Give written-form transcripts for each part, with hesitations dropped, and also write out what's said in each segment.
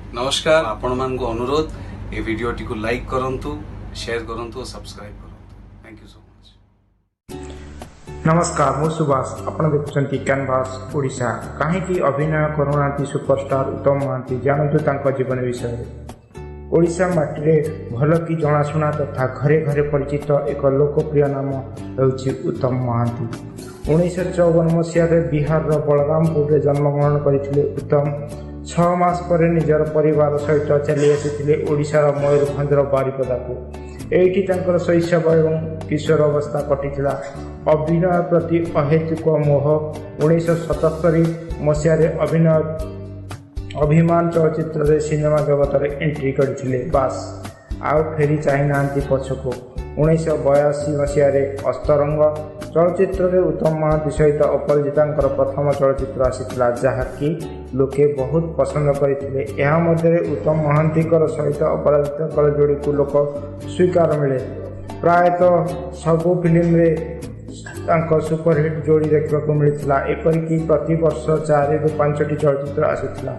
ନମସ୍କାର, ଆପଣମାନଙ୍କୁ ଅନୁରୋଧ, ଏ ଭିଡ଼ିଓଟିକୁ ଲାଇକ୍ କରନ୍ତୁ, ସେୟାର କରନ୍ତୁ ଓ ସବସ୍କ୍ରାଇବ୍ କରନ୍ତୁ। Thank you so much. ନମସ୍କାର, ମୁଁ ସୁଭାଷ, ଆପଣ ଦେଖୁଛନ୍ତି କ୍ୟାନଭାସ୍ ଓଡ଼ିଶା। କାହିଁକି ଅଭିନୟ କରୁନାହାନ୍ତି ସୁପରଷ୍ଟାର ଉତ୍ତମ ମହାନ୍ତି, ଜାଣନ୍ତୁ ତାଙ୍କ ଜୀବନ ବିଷୟରେ। ଓଡ଼ିଶା ମାଟିରେ ଭଲ କି ଜଣାଶୁଣା ତଥା ଘରେ ଘରେ ପରିଚିତ ଏକ ଲୋକପ୍ରିୟ ନାମ ହେଉଛି ଉତ୍ତମ ମହାନ୍ତି। 1954 ମସିହାରେ ବିହାରର ବଳରାମପୁରରେ ଜନ୍ମଗ୍ରହଣ କରିଥିଲେ ଉତ୍ତମ। 6 ମାସ ପରେ ନିଜର ପରିବାର ସହିତ ଚାଲି ଆସିଥିଲେ ଓଡ଼ିଶାର ମୟୂରଭଞ୍ଜର ବାରିପଦାକୁ। ଏଇଠି ତାଙ୍କର ଶୈଶବ ଏବଂ କିଶୋର ଅବସ୍ଥା କଟିଥିଲା। ଅଭିନୟ ପ୍ରତି ଅହେତୁକ ମୋହ। 1977 ମସିହାରେ ଅଭିନୟ ଅଭିମାନ ଚଳଚ୍ଚିତ୍ରରେ ସିନେମା ଜଗତରେ ଏଣ୍ଟ୍ରି କରିଥିଲେ। ବାସ୍, ଆଉ ଫେରି ଚାହିଁନାହାନ୍ତି ପଛକୁ। 1982 ମସିହାରେ ଅସ୍ତରଙ୍ଗ ଚଳଚ୍ଚିତ୍ରରେ ଉତ୍ତମ ମହାନ୍ତି ସହିତ ଅପରାଜିତାଙ୍କର ପ୍ରଥମ ଚଳଚ୍ଚିତ୍ର ଆସିଥିଲା, ଯାହାକି ଲୋକେ ବହୁତ ପସନ୍ଦ କରିଥିଲେ। ଏହା ମଧ୍ୟରେ ଉତ୍ତମ ମହାନ୍ତିଙ୍କର ସହିତ ଅପରାଜିତାଙ୍କର ଯୋଡ଼ିକୁ ଲୋକ ସ୍ୱୀକାର ମିଳେ। ପ୍ରାୟତଃ ସବୁ ଫିଲ୍ମରେ ତାଙ୍କ ସୁପରହିଟ୍ ଯୋଡ଼ି ଦେଖିବାକୁ ମିଳିଥିଲା। ଏପରିକି ପ୍ରତିବର୍ଷ 4ରୁ 5ଟି ଚଳଚ୍ଚିତ୍ର ଆସୁଥିଲା।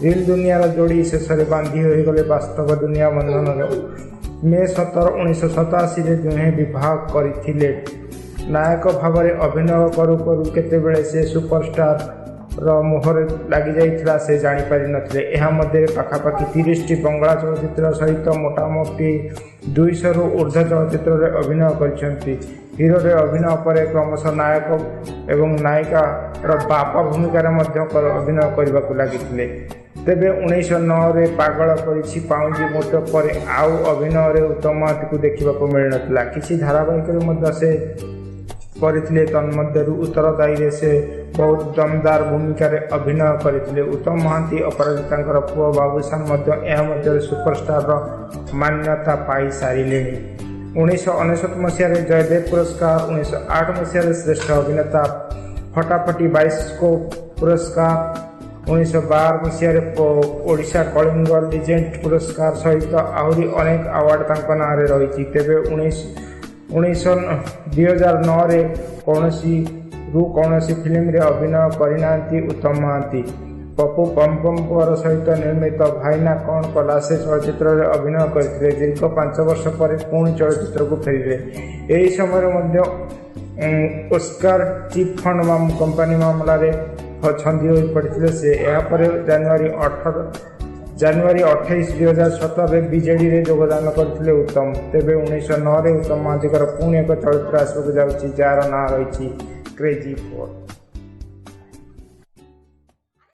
ରିଲ୍ ଦୁନିଆର ଯୋଡ଼ି ଶେଷରେ ବାନ୍ଧି ହୋଇଗଲେ ବାସ୍ତବ ଦୁନିଆ ବନ୍ଧନରେ। ମେ 17, 1987ରେ ଦୁହେଁ ବିବାହ କରିଥିଲେ। ନାୟକ ଭାବରେ ଅଭିନୟ କରୁ କରୁ କେତେବେଳେ ସେ ସୁପରଷ୍ଟାରର ମୋହରେ ଲାଗିଯାଇଥିଲା, ସେ ଜାଣିପାରିନଥିଲେ। ଏହା ମଧ୍ୟରେ ପାଖାପାଖି 30ଟି ବଙ୍ଗଳା ଚଳଚ୍ଚିତ୍ର ସହିତ ମୋଟାମୋଟି 200ରୁ ଉର୍ଦ୍ଧ୍ୱ ଚଳଚ୍ଚିତ୍ରରେ ଅଭିନୟ କରିଛନ୍ତି। ହିରୋରେ ଅଭିନୟ ପରେ କ୍ରମଶଃ ନାୟକ ଏବଂ ନାୟିକାର ବାପା ଭୂମିକାରେ ମଧ୍ୟ ଅଭିନୟ କରିବାକୁ ଲାଗିଥିଲେ। ତେବେ 1909ରେ ପାଗଳ କରିଛି ପାଉଁଜି ମୋଟ ପରେ ଆଉ ଅଭିନୟରେ ଉତ୍ତମ ମହାନ୍ତିଙ୍କୁ ଦେଖିବାକୁ ମିଳିନଥିଲା। କିଛି ଧାରାବାହିକରେ ମଧ୍ୟ ସେ କରିଥିଲେ। ତନ୍ମଧ୍ୟରୁ ଉତ୍ତରଦାୟୀରେ ସେ ବହୁତ ଦମଦାର ଭୂମିକାରେ ଅଭିନୟ କରିଥିଲେ। ଉତ୍ତମ ମହାନ୍ତି ଅପରାଜିତାଙ୍କର ପୁଅ ବାବୁସାନ ମଧ୍ୟ ଏହା ମଧ୍ୟରେ ସୁପରଷ୍ଟାରର ମାନ୍ୟତା ପାଇସାରିଲେଣି। 1999 ମସିହାରେ ଜୟଦେବ ପୁରସ୍କାର, 1908 ମସିହାରେ ଶ୍ରେଷ୍ଠ ଅଭିନେତା ଫଟାଫଟି ବାଇସ୍କୋପ ପୁରସ୍କାର, 1912 ମସିହାରେ ଓଡ଼ିଶା କଳିଙ୍ଗ ଲିଜେଣ୍ଡ ପୁରସ୍କାର ସହିତ ଆହୁରି ଅନେକ ଆୱାର୍ଡ ତାଙ୍କ ନାଁରେ ରହିଛି। ତେବେ ଉଣେଇଶ 2009ରେ କୌଣସିରୁ କୌଣସି ଫିଲ୍ମରେ ଅଭିନୟ କରିନାହାନ୍ତି ଉତ୍ତମ ମହାନ୍ତି। ପପୁ ପମ୍ପମ୍ଙ୍କର ସହିତ ନିର୍ମିତ ଭାଇନା କ'ଣ କଲା ସେ ଚଳଚ୍ଚିତ୍ରରେ ଅଭିନୟ କରିଥିଲେ। ଦୀର୍ଘ 5 ବର୍ଷ ପରେ ପୁଣି ଚଳଚ୍ଚିତ୍ରକୁ ଫେରିଲେ। ଏହି ସମୟରେ ମଧ୍ୟ ଓସ୍କାର ଚିଟ୍ ଫଣ୍ଡ କମ୍ପାନୀ ମାମଲାରେ ଛନ୍ଦି ହୋଇ ପଡ଼ିଥିଲେ ସେ। ଏହାପରେ ଜାନୁଆରୀ 28, 2017ରେ ବିଜେଡ଼ିରେ ଯୋଗଦାନ କରିଥିଲେ ଉତ୍ତମ। ତେବେ 1909ରେ ଉତ୍ତମ ମହାନ୍ତିଙ୍କର ପୁଣି ଏକ ଚଳଚ୍ଚିତ୍ର ଆସିବାକୁ ଯାଉଛି, ଯାହାର ନାଁ ରହିଛି କ୍ରେଜି 4।